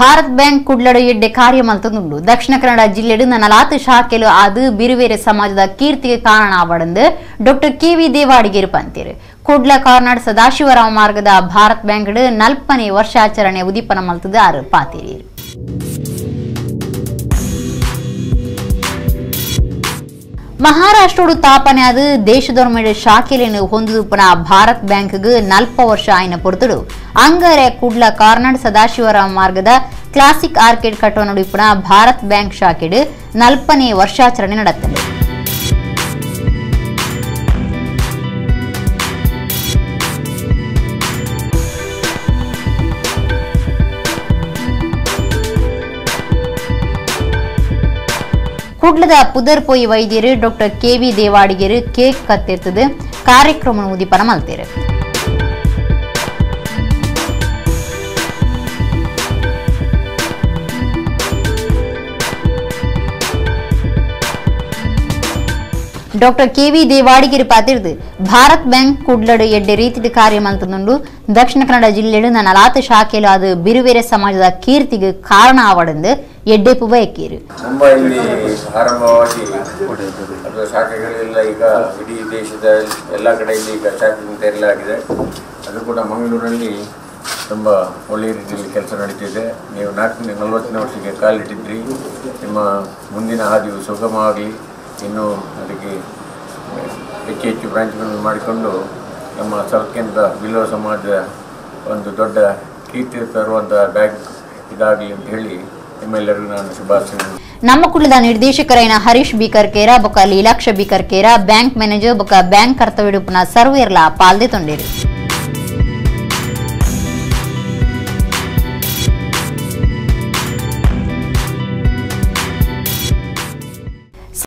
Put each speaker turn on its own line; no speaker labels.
Bharat bank ಕುಡ್ಲಡು ಎಡ್ಡೆ ಕಾರ್ಯ ಮಲ್ತೊಂದುಂಡು. ದಕ್ಷಿಣ ಕನ್ನಡ ಜಿಲ್ಲೆಡು ನಲಾತ್ ಶಾಖೆಲು ಆದ್ ಬಿರುವೇರೆ ಸಮಾಜದ ಕೀರ್ತಿಗೆ ಕಾರಣ ಆವಡಂದು doctor K V Devadiger ಪಂತೇರು. Kudla Karnad Sadashiv Rao ಮಾರ್ಗದ ಭಾರತ್ ಬ್ಯಾಂಕ್ 40ನೇ ವರ್ಷಾಚರಣೆ ಉದೀಪನ ಮಲ್ತದ ಆರು ಪಾತೇರಿ. ಮಹಾರಾಷ್ಟ್ರೋಡು ತಾಪನೆ ಆದ ದೇಶದೊರ್ಮೆಡು ಶಾಖೆಲೆನು ಹೊಂದುದುಪ್ಪನ ಭಾರತ್ ಬ್ಯಾಂಕ್ಗ್ 40 ವರ್ಷ ಆಯ್ನ ಪೊರ್ತುಡು ಅಂಗರೆ ಕುಡ್ಲ ಕಾರ್ನಾಡ್ ಸದಾಶಿವರಾವ್ ಮಾರ್ಗದ ಕ್ಲಾಸಿಕ್ ಆರ್ಕೇಡ್ ಕಟ್ಟೋನುಡಿಪ್ಪನ ಭಾರತ್ ಬ್ಯಾಂಕ್ ಶಾಖೆಡು 40ನೇ ವರ್ಷಾಚರಣೆ ನಡೆತದೆ. ಕುಡ್ಲದ ಪುದರ್ಪೋಯಿ ವೈದ್ಯರು doctor K V Devadiger cake ಕತ್ತಿರ್ತದೆ ಕಾರ್ಯಕ್ರಮ ಉದೀಪನ ಮಲ್ತೇರು. Doctor K V Devadiger ಪಾತಿರ್ದು Bharat bank ಕುಡ್ಲಡು ಎಡ್ಡೆ ರೀತಿದ ಕಾರ್ಯ ಮಲ್ತದುಂಡು. ದಕ್ಷಿಣ ಕನ್ನಡ ಜಿಲ್ಲೆಡು ನಲಾತ್ ಶಾಖೆಲು ಅದು ಬಿರುವೇರೆ ಸಮಾಜದ ಕೀರ್ತಿಗೆ ಕಾರಣ ಆವಡಂದು ಎಡ್ಡೆಪು ಬಯಕೀರು.
ಮುಂಬೈಯಲ್ಲಿ ಆರಂಭವಾಗಿ ಅದು ಶಾಖೆಗಳೆಲ್ಲ ಈಗ ಇಡೀ ದೇಶದ ಎಲ್ಲ ಕಡೆಯಲ್ಲಿ ಈಗ ಶಾಖೆಗಳನ್ನು ತೆರೆಯಲಾಗಿದೆ. ಅದು ಕೂಡ ಮಂಗಳೂರಿನಲ್ಲಿ ತುಂಬ ಒಳ್ಳೆಯ ರೀತಿಯಲ್ಲಿ ಕೆಲಸ ನಡೀತಿದೆ. ನೀವು 40ನೇ ವರ್ಷಕ್ಕೆ ಕಾಲಿಟ್ಟಿದ್ರಿ. ನಿಮ್ಮ ಮುಂದಿನ ಹಾದಿಯು ಸುಗಮವಾಗಲಿ. ಇನ್ನು ಅದಕ್ಕೆ ಹೆಚ್ಚು ಹೆಚ್ಚು ಬ್ರಾಂಚ್ಗಳನ್ನು ಮಾಡಿಕೊಂಡು ನಮ್ಮ ಸೌತ್ ಬಿಲ್ಲವ ಸಮಾಜದ ಒಂದು ದೊಡ್ಡ ಕೀರ್ತಿ ತರುವಂಥ ಬ್ಯಾಂಕ್ ಇದಾಗಲಿ ಅಂತ ಹೇಳಿ ನಿಮ್ಮೆಲ್ಲರಿಗೂ ನಾನು ಶುಭಾಶಯಗಳು.
ನಮ್ಮ ಕುಲದ ನಿರ್ದೇಶಕರೈನ ಹರೀಶ್ ಬಿ ಕರ್ಕೇರ ಬೊಕ Leelaksha B Karkera bank manager ಬೊಕ ಬ್ಯಾಂಕ್ ಕರ್ತವ್ಯ ಸರ್ವೇರ್ಲ ಪಾಲ್ದೆ ತೊಂಡೇರು.